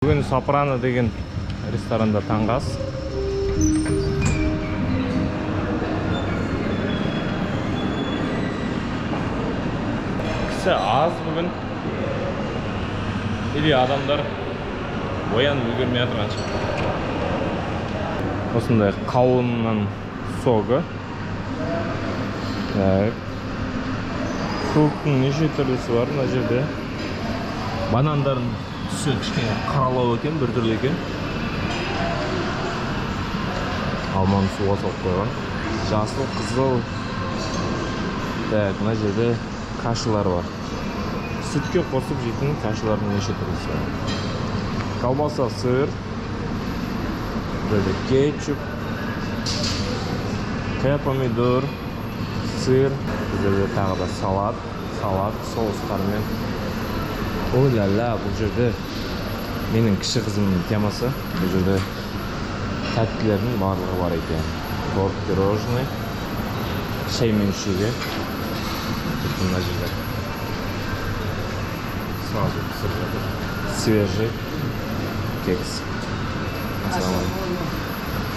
Бүгін Сопрано деген ресторанда таңғы ас. Кісі аз бүгін. Или адамдар оянып үлгермей жатырған шығар. Осындай қауынның согы. Так. Фруктың неше түрлісі бар мына жерде. Банандардың түсі кішкене қаралау екен, біртүрлі екен. Алманы суға салып қойған. Жасыл, қызыл. Так, мына жерде кашалар бар. Сүтке қосып жейтін кашалардың неше түрлісі бар. Колбаса, сыр. Бұл жерде кетчуп. Қия помидор, сыр. Бұл жерде тағы да салат, салат соустармен. Ой-ля-ля, бұл жерде менің кіші қызымның темасы. Бұл жерде тәттілердің барлығы бар екен. Торт, пирожный, шаймен ішуге. Мына жерде сразу пісіріп жатыр. Свежий кекс. Ассалаумағалейкум.